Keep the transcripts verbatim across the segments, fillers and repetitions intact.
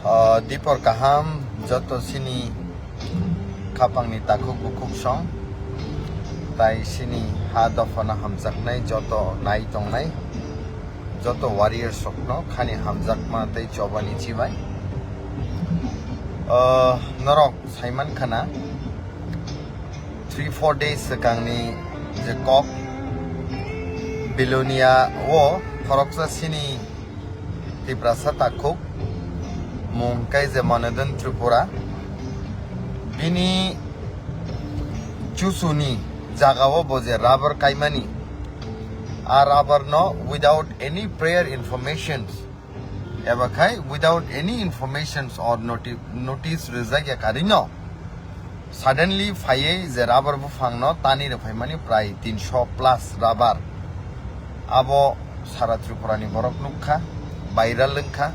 O, dipor kaham joto sini khapangni takhuk bukhuk song, tai sini ha dophano hamjaknai joto nai tongnai, joto warriors rokno khani hamjakma tei chobani chibai. O, norok saiman khana, three four days swkangni je kok Bilonia o khoroksa sini Tiprasa takhuk, mung khe je Manodon Tripura, bini chusuni jagao bo je rubber kaimani, a rubber no without any prior informations, eba khai without any informations or noti-, notice rwjak ya karino suddenly phaiwi je rubber buphangno tani rwphaimani prai tinsho plus rubber. Abo sara Tripurani borok nukha, viral wngkha.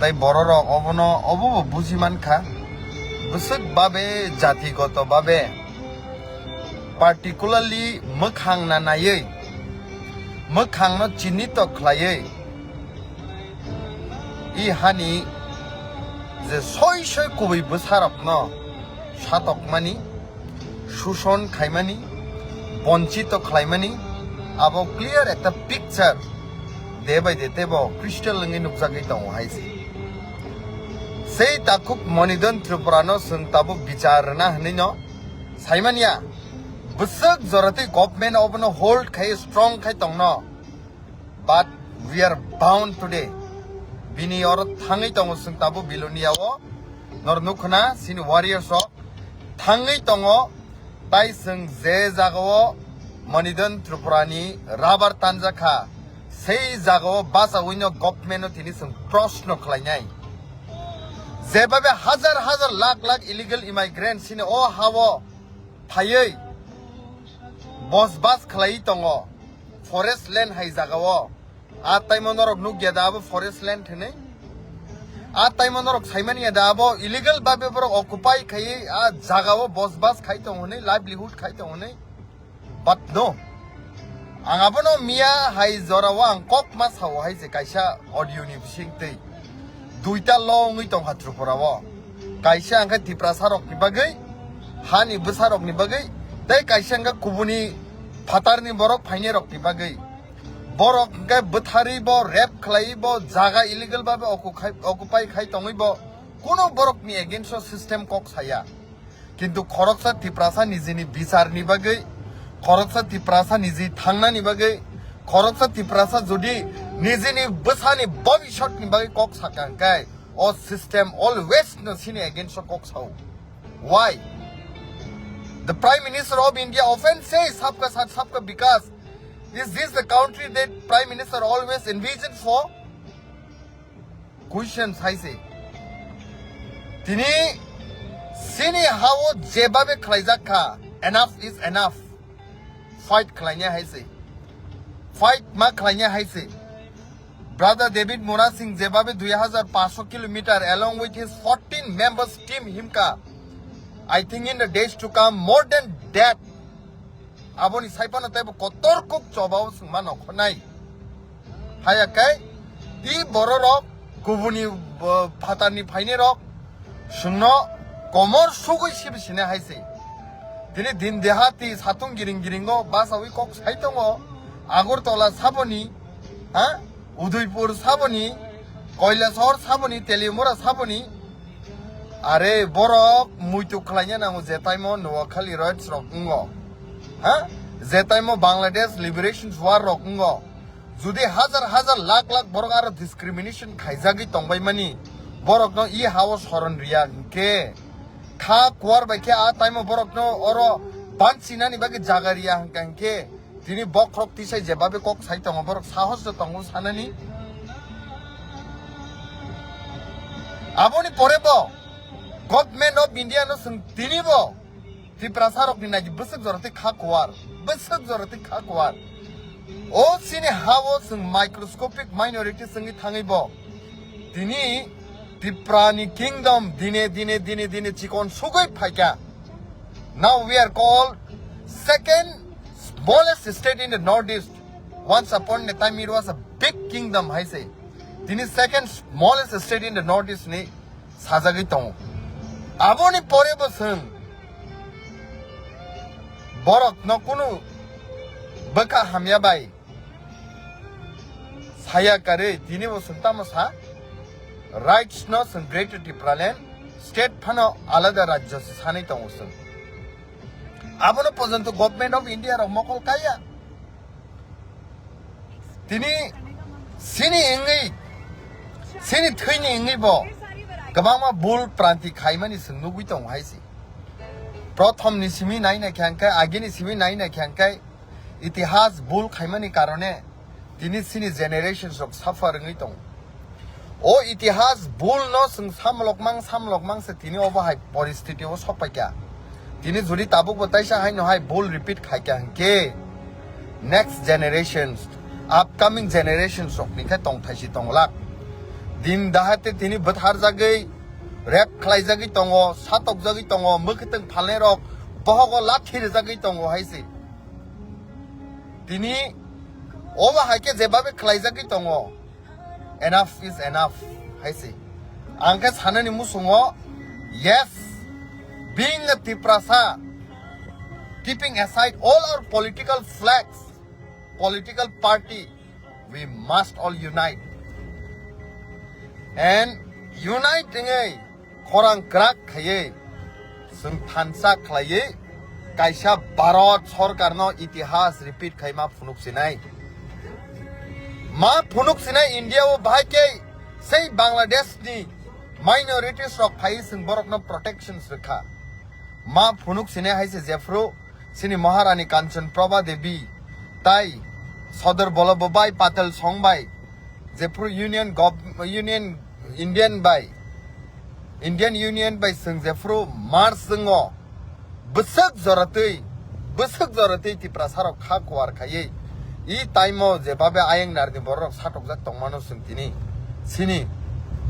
Tai bororok obono obobo buji mankha. Bwswk babe, jatigoto babe, particularly mwkhang na naiwi, mwkhangno chinito khlaiwi, i hani je soi soi kubui bwsarokno satokmani, suson khaimani, bonchito khlaimani, abo clear ekta picture day by day teibo crystal wngwi nukjagwi tongo hai se. Sei takhuk Manodon Tripurano chwng tabuk bichar rwna hwnwino saimanya, bwswk joratwi government obono hold khai strong khai tongno. But we are bound today. Bini oro thangwi tongo chwng tabuk Bilonia o. Nor nukhuna sini warriors rok thangwi tongo. Tai chwng je jagao Manodon Tripurani rubber tanjakha, sei jagao bachawino government no tini chwng proshno khlainai. Jebabe hajar hajar lakh lakh illegal immigrants sini o hao phaiwi bosbas khlaiwi tongo, forest land hai jagao. A taimo norok nukya da abo forest land hinwi? A taimo norok saimanya da abo illegal babe borok occupy khaiwi a jagao bosbas khai tongo hinwi, livelihood khai tongo hinwi? But no. Ang abono miya hai jorao ang kok ma sao hai se kaisa audio ni bisingtwi. Duita law wngwi tongkha Tripura o. Kaisa hwnkhe Tiprasa rokni bagwi, hani bwsa rokni bagwi, tei kaisa hwnkhe kubuni phatarni borok phainai rokni bagwi. Borok hwnkhe bwtharwi bo, rape khlaiwi bo, jaga illegal babe oku khai-, occupy khai tongwi bo, kuno borokni against o system kok saya. Kintu khoroksa Tiprasa nijini bicharni bagwi, khoroksa Tiprasa niji thangnani bagwi, khoroksa Tiprasa jodi nijini bwsani bobisotni bagwi kok saka hwnkhe, o system always no sini against o kok sao. Why? The Prime Minister of India often says, "Sabka saath, sabka vikas." Is this the country that Prime Minister always envisioned for? Question hai se. Tini sini hao jebabe khlaijak kha, enough is enough. Fight khlaina hai se. Fight ma khlaina hai se. Brother David Murasing jebabe dui hajar paanshsho kilometer along with his fourteen members team himka. I think in the days to come, more than that, aboni saipano teibo kotor kuk chobao sengma nongkhornai. Haya khe i bororok kubuni, uh, phatarni phainairok sengno komor sugui sibi sine hai se. Tini din dehati satung giring giringo basawi kok sai tongo. Agartala saboni, ha? Udaipur saboni, Kailasahar saboni, Teliamura saboni. Are borok muitu khlaina nango je taimo Noakhali riots rok wngo. Ha? Je taimo Bangladesh Liberation War rok wngo. Jodi hajar hajar lakh lakh borok aro discrimination khaijagwi tongbaimani, borokno i hao soron riya hwnkhe, kha kuar bai khe a taimo borokno oro banchinani bagwi jaga riya hwnkha hwnkhe, tini bokhorok tisai jebabe kok sai tongo, borok sahos rw tongo sanani. Aboni pore bo Government of India no chwng tini bo Tiprasa rokni nai bwswk jora tei kha kuar, bwswk jora tei kha kuar. O chini hao chwng microscopic minority chwngwi thangwi bo tini Tiprani kingdom dine, dine, dine, dine chikon sugwi phaikha. Now we are called second smallest state in the northeast. Once upon a time it was a big kingdom, hai se. Tini second smallest state in the North East ni sajagwi tongo. Aboni pore bo chwng borok no kunu bwkha hamya bai saya karwi tini bo chwng tamo sa, rights no chwng Greater Tipraland state phano alada rajyo se sanwi tongo chwng. Abono porjonto Government of India rok mokol kaiya. Tini sini wngwi, sini thwini wngwi bo kwbangma bul pranti khaimani chwng nugwi tongo hai se. Prothom ni simi nai nai khe hwnkhe, agini simi nai nai khe hwnkhe, itihas bul khaimani karone tini sini generations rok suffer wngwi tongo. O itihas bul no chwng samlok mang, samlok mang se tini obo hai poristiti o sok paikha. Tini jodi tabuk bo taisa haino hai bul repeat khaikha hwnkhe next generations, upcoming generations rok ni khe tongthai si tonglak. Din dahate tini bwtharjagwi, rape khlaijagwi tongo, satokjagwi tongo, mwkhwtwng phalnai rok bohogo lathi rijagwi tongo hai se. Tini obo hai khe jebabe khlaijagwi tongo. Enough is enough hai se. Ang khe sanani musungo, yes, being a Tiprasa, keeping aside all our political flags, political party, we must all unite. And unite wngwi khorang kwrak khaiwi chwng thansa khlaiwi kaisa Bharat sorkarno itihas repeat khaima phunuk sinai. Ma phunuk sinai India o bahai khe sei Bangladesh ni minorities rok phaiwi chwng borokno protections rwkha. Ma phunuk sinai hai se jephru chini Maharani Kanchan Prabha Devi tai Sodor Vallabhbhai Patel song bai jephru Union Gov-, Union Indian bai, Indian Union bai chwng jephru march wngo, bwswk joratwi, bwswk joratwi Tiprasa rok kha kuar khaiwi i time o jebabe ayang narni borok rok satokjak tongmano chwng tini chini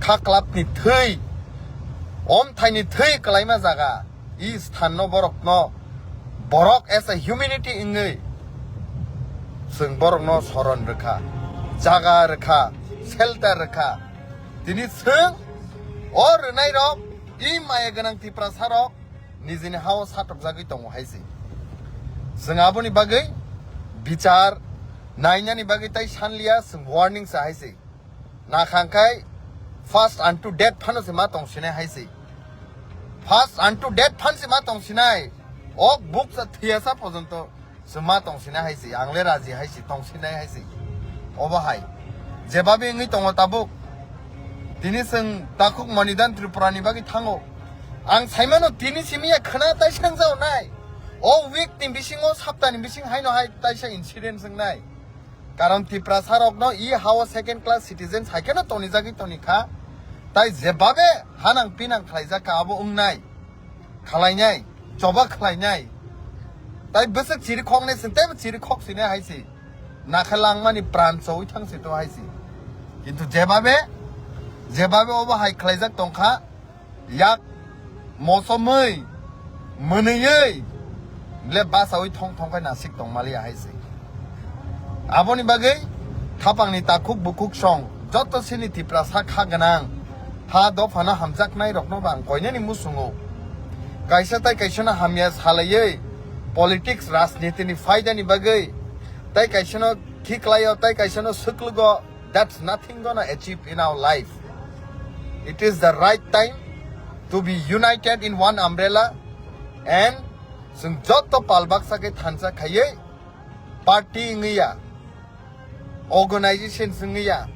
kha club ni thwi, omthai ni thwi kwlaima jaga i sthan no borok no, borok as a humanity wngwi chwng borok no soron rwkha, jaga rwkha, shelter rwkha. Tini chwng o rwnai rok i maya gwnang Tiprasa rok nijini hao satokjagwi tongo hai se. Chwng aboni bagwi bichar nainani bagwi tai sanliya, chwng warning sa hai se. Nakhang khai first unto death phano se ma tong sinai hai se. First unto death phan se ma tong sinai. Ok buksa thiyasa porjonto se ma tong sinai hai se. Ang le raji hai se, tong sinai hai se. Obo hai. Jebabe wngwi tongo tabuk. Tini chwng takhuk Manidan Tripura ni bagwi thango. Ang saimano tini simi ya khna tai sangjao nai. O week ni bisingo, sapta ni bising haino hai taisa incident wngnai. Karon Tiprasa rokno i hao second class citizens hai kheno tonijagwi tonikha. Tai jebabe hanang pinang khlaijak kha abo wngnai. Khlainai, choba khlainai. Tai bwswk chiri khoknai se, teibo chiri khok sinai hai se. Nakha langmani pran chowi thang se to hai se. Kintu jebabe, jebabe obo hai khlaijak tongkha, yak mosomwi, mwnwiwi, le basawi thong thong khai nasik tongmaliya hai se. Aboni bagwi thapangni takhuk bukhuk song joto sini Tiprasa kha gwnang ha dophano hamjaknai rokno bo ang koinani musungo. Kaisa tai kaisano hamya salaiwi politics rajniti ni phaida ni bagwi tai kaisano khiklaio, tai kaisano swklugo, that's nothing gonna achieve in our life. It is the right time to be united in one umbrella and chwng joto pal baksa khe thansa khaiwi party wngwi ya, organization wngwi ya,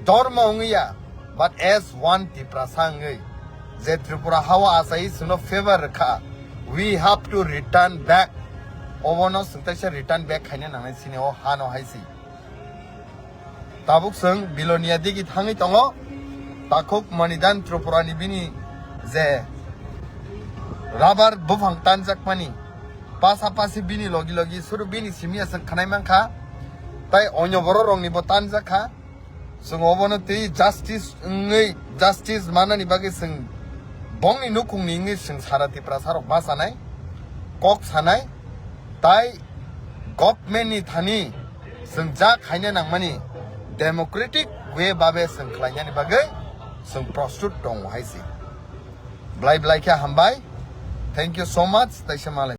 dhormo wngwi ya, but as one Tiprasa wngwi je Tripura hao achai chwngno favor rwkha, we have to return back. Obono chwng taisa return back khaina nangnai chini o hano hai se. Tabuk chwng Bilonia digi thangwi tongo, takhuk Manidan Tripura ni bini je rubber buphang tanjakmani, pasapasi bini logi logi suru bini simi ya chwng khnai mankha, tai onyo borok rokni bo tanjakha. Chwng obono twi justice wngwi, justice manani bagwi chwng bongni nukhungni wngwi chwng sara Tiprasa rok ma sanai, kok sanai, tai government ni thani chwng ja khaina nangmani democratic Gwe babe chwng khlainani bagwi chwng prostut tongo hai se. Blai blai khe hambai. Thank you so much. Taisa malai.